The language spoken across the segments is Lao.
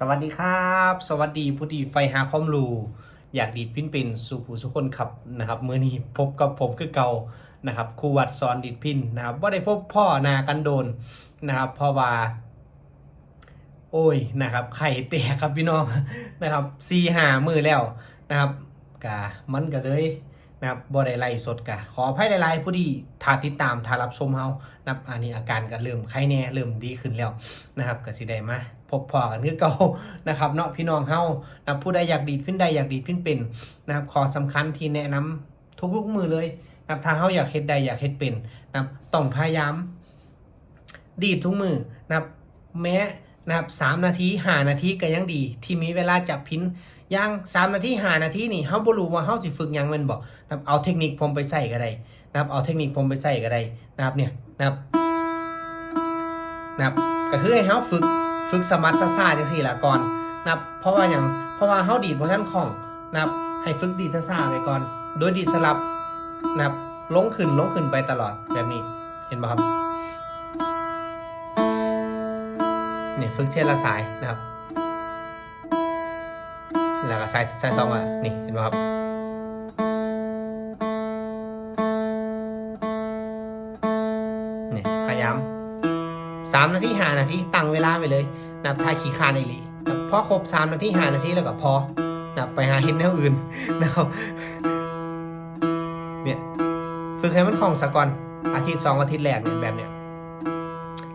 ສະຫວັດດີຄັບ ສະຫວັດດີຜູ້ທີ່ໃຝ່ຫາຄວາມຮູ້ ຢາກດີດພິນເປັນສູ່ຜູ້ສູ່ຄົນຄັບນະຄັບ. ມື້ນີ້ພົບກັບຜົມຄືເກົ່ານະຄັບ ຄູວັດສອນດີດພິນນະຄັບ. ບໍ່ໄດ້ພົບພໍ້ໜ້າກັນໂດນນະຄັບ ເພາະວ່າ ໂອ້ຍ ນະຄັບ ໄຂ້ແຕກຄັບພີ່ນ້ອງນະຄັບ ສີ່ຫ້າມື້ແລ້ວນະຄັບ ກະ ມັນກະເລີຍ ນະຄັບ ບໍ່ໄດ້ໄລຟ໌ສົດ ກະຂໍອະໄພຫຼາຍໆ ຜູ້ທີ່ຖ້າຕິດຕາມ ຖ້າຮັບຊົມເຮົານະຄັບ. ອັນນີ້ອາການກະເລີ່ມໄຄແດ່ ເລີ່ມດີຂຶ້ນແລ້ວນະຄັບ ກະຊິໄດ້ມາພົບພໍ້ກັນຄືເກົ່ານະຄັບເນາະ ພີ່ນ້ອງເຮົານະຄັບ. ຜູ້ໃດຢາກດີດພິນໄດ້ ຢາກດີດພິນເປັນນະຄັບ ຂໍ້ສຳຄັນທີ່ແນະນຳທຸກໆມື້ເລີຍນະຄັບ ຖ້າເຮົາຢາກເຮັດໄດ້ ຢາກເຮັດເປັນນະຄັບ ຕ້ອງພະຍາຍາມ ດີດທຸກມື້ນະຄັບ ແມ້ນະຄັບ ສາມນາທີ ຫ້ານາທີກະຍັງດີ ທີ່ມີເວລາຈັບພິນ. ຢ່າງສາມນາທີ ຫ້ານາທີນີ້ ເຮົາບໍ່ຮູ້ວ່າເຮົາຊິຝຶກຫຍັງແມ່ນບໍ່ນະຄັບ ເອົາເທັກນິກຜົມໄປໃຊ້ກະໄດ້ນະຄັບ ເອົາເທັກນິກຜົມໄປໃຊ້ກະໄດ້ນະຄັບ ເນຍນະຄັບ ນະຄັບ ກະຄືໃຫ້ເຮົາຝຶກ ຝຶກສະບັດຊ້າໆ ຈັ່ງຊີ້ລະກ່ອນນະຄັບ. ເພາະວ່າຫຍັງ? ເພາະວ່າເຮົາດີດບໍ່ທັນຄ່ອງນະຄັບ ໃຫ້ຝຶກດີດຊ້າໆໄປກ່ອນ ໂດຍດີດສະຫຼັບນະຄັບ ລົງຂຶ້ນ ລົງຂຶ້ນໄປຕະຫຼອດແບບນີ້ ເຫັນບໍ່ຄັບ? ນີ້ຝຶກເທື່ອລະສາຍນະຄັບ ແລ້ວກະສາຍ ສາຍສອງອະ ນີ້ເຫັນບໍ່ຄັບ? ນີ້ພະຍາຍາມ ສາມນາທີ ຫ້ານາທີ ຕັ້ງເວລາໄວ້ເລີຍນະຄັບ ຖ້າຂີ້ຄ້ານອີ່ຫຼີ ພໍຄົບສາມນາທີ ຫ້ານາທີແລ້ວກະພໍນະຄັບ ໄປຫາເຮັດແນວອື່ນນະຄັບ. ເນຍ ຝຶກໃຫ້ມັນຄ່ອງສາກ່ອນ ອາທິດສອງອາທິດແລກນີ້ ແບບເນຍ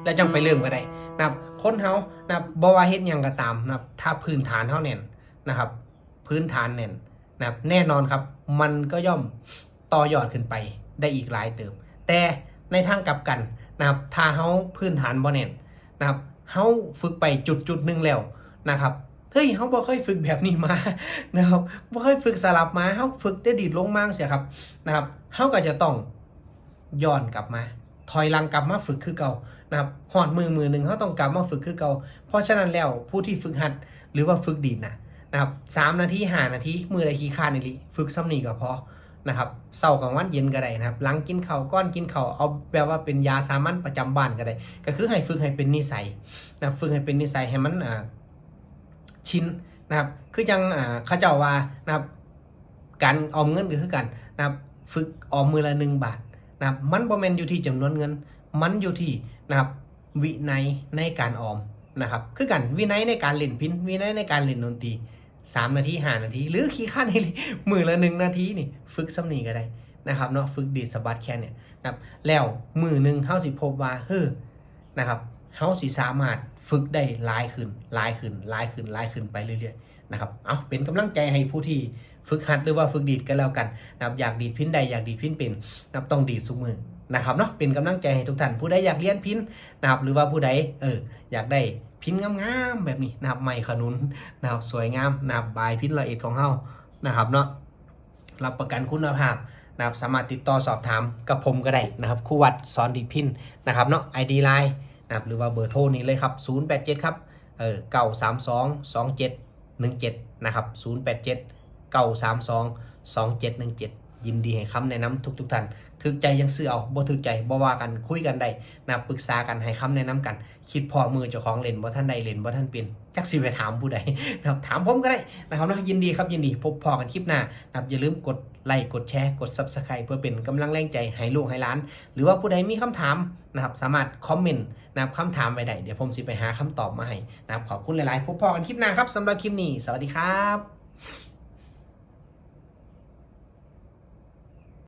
ແລ້ວຈັ່ງໄປເລີ່ມກະໄດ້ນະຄັບ. ຄົນເຮົານະຄັບ ບໍ່ວ່າເຮັດຫຍັງກະຕາມນະຄັບ ຖ້າພື້ນຖານເຮົາແໜ້ນນະຄັບ ພື້ນຖານແໜ້ນນະຄັບ ແນ່ນອນຄັບ ມັນກະຍ່ອມຕໍ່ຍອດຂຶ້ນໄປໄດ້ອີກຫຼາຍເຕີບ. ແຕ່ໃນທາງກັບກັນນະຄັບ ຖ້າເຮົາພື້ນຖານບໍ່ແໜ້ນນະຄັບ ເຮົາຝຶກໄປຈຸດໆໜຶ່ງແລ້ວນະຄັບ ເຮີ້ຍ ເຮົາບໍ່ເຄີຍຝຶກແບບນີ້ມານະຄັບ ບໍ່ເຄີຍຝຶກສະຫຼັບມາ ເຮົາຝຶກແຕ່ດີດລົງມາຈັ່ງຊີ້ຄັບນະຄັບ ເຮົາກະຈະຕ້ອງ ຍ້ອນກັບມາ ຖອຍຫຼັງກັບມາຝຶກຄືເກົ່ານະຄັບ. ຮອດມື້ ມື້ໜຶ່ງເຮົາຕ້ອງກັບມາຝຶກຄືເກົ່າ. ເພາະສະນັ້ນແລ້ວ ຜູ້ທີ່ຝຶກຫັດ ຫຼືວ່າຝຶກດີດນະ ນະຄັບ ສາມນາທີ ຫ້ານາທີ ມື້ໃດຂີ້ຄ້ານອີ່ຫຼີ ຝຶກສ່ຳນີ້ກະພໍນະຄັບ. ເຊົ້າ ກາງວັນ ເຢັນກະໄດ້ນະຄັບ ຫຼັງກິນເຂົ້າ ກ່ອນກິນເຂົ້າ ເອົາແບບວ່າເປັນຢາສາມັນປະຈຳບ້ານກະໄດ້ ກະຄືໃຫ້ຝຶກໃຫ້ເປັນນິໄສນະຄັບ ຝຶກໃຫ້ເປັນນິໄສ ໃຫ້ມັນ ອ່າ ຊິນນະຄັບ. ຄືຈັ່ງ ອ່າ ເຂົາເຈົ້າວ່ານະຄັບ ການອອມເງິນກະຄືກັນນະຄັບ ຝຶກອອມມື້ລະໜຶ່ງບາດນະຄັບ ມັນບໍ່ແມ່ນຢູ່ທີ່ຈຳນວນເງິນ ມັນຢູ່ທີ່ນະຄັບ ວິໄນໃນການອອມນະຄັບ ຄືກັນ ວິໄນໃນການຫຼິ້ນພິນ ວິໄນໃນການຫຼິ້ນດົນຕີ ສາມນາທີ ຫ້ານາທີ ຫຼືຂີ້ຄ້ານອີ່ຫຼີ ມື້ລະໜຶ່ງນາທີນີ້ ຝຶກສ່ຳນີ້ກະໄດ້ນະຄັບເນາະ ຝຶກດີດສະບັດແຂນນີ້ນະຄັບ. ແລ້ວມື້ໜຶ່ງເຮົາຊິພົບວ່າ ເຮີ້ ນະຄັບ ເຮົາຊິສາມາດຝຶກໄດ້ຫຼາຍຂຶ້ນ ຫຼາຍຂຶ້ນ ຫຼາຍຂຶ້ນ ຫຼາຍຂຶ້ນໄປເລື້ອຍໆນະຄັບ. ເອົາ ເປັນກຳລັງໃຈໃຫ້ຜູ້ທີ່ຝຶກຫັດ ຫຼືວ່າຝຶກດີດກະແລ້ວກັນນະຄັບ ຢາກດີດພິນໄດ້ ຢາກດີດພິນເປັນນະຄັບ ຕ້ອງດີດຊຸມື້ນະຄັບເນາະ. ເປັນກຳລັງໃຈໃຫ້ທຸກທ່ານ ຜູ້ໃດຢາກຮຽນພິນນະຄັບ ຫຼືວ່າຜູ້ໃດ ເອີ ຢາກໄດ້ພິນງາມໆແບບນີ້ນະຄັບ ໄມ້ຂະໜຸນນະຄັບ ສວຍງາມນະຄັບ ບາຍພິນຮ້ອຍເອັດຂອງເຮົານະຄັບເນາະ. ຮັບປະກັນຄຸນນະພາບນະຄັບ ສາມາດຕິດຕໍ່ສອບຖາມກັບຜົມກະໄດ້ນະຄັບ ຄູວັດສອນດີດພິນນະຄັບເນາະ. ໄອດີ ໄລນ໌ ນະຄັບ ຫຼືວ່າເບີໂທນີ້ເລີຍຄັບ ສູນແປດເຈັດ ຄັບ ເອີ ເກົ້າສາມສອງ ສອງເຈັດໜຶ່ງເຈັດ ນະຄັບ ສູນແປດເຈັດ ເກົ້າສາມສອງ ສອງເຈັດໜຶ່ງເຈັດ. ຍິນດີໃຫ້ຄຳແນະນຳທຸກໆທ່ານ ຖືກໃຈຈັ່ງຊື້ເອົາ ບໍ່ຖືກໃຈບໍ່ວ່າກັນ ຄຸຍກັນໄດ້ນະຄັບ ປຶກສາກັນ ໃຫ້ຄຳແນະນຳກັນ. ຄິດພໍ້ມື້ເຈົ້າຂອງເຫຼັ້ນບໍ່ທັນໄດ້ ເຫຼັ້ນບໍ່ທັນເປັນ ຈັກຊິໄປຖາມຜູ້ໃດນະຄັບ ຖາມຜົມກະໄດ້ນະຄັບເນາະ. ຍິນດີຄັບ ຍິນດີ ພົບພໍ້ກັນຄລິບໜ້ານະຄັບ. ຢ່າລືມກົດໄລກ໌ ກົດແຊ ກົດ Subscribe ເພື່ອເປັນກຳລັງແຮງໃຈໃຫ້ລູກໃຫ້ຫຼານ ຫຼືວ່າຜູ້ໃດມີຄຳຖາມນະຄັບ ສາມາດຄອມເມັນນະຄັບ ຄຳຖາມໄວ້ໄດ້ ດຽວຜົມຊິໄປຫາຄຳຕອບມາໃຫ້ນະຄັບ. ຂອບຄຸນຫຼາຍໆ ພົບພໍ້ກັນຄລິບໜ້າຄັບ. ສຳລັບຄລິບນີ້ ສະຫວັດດີຄັບ.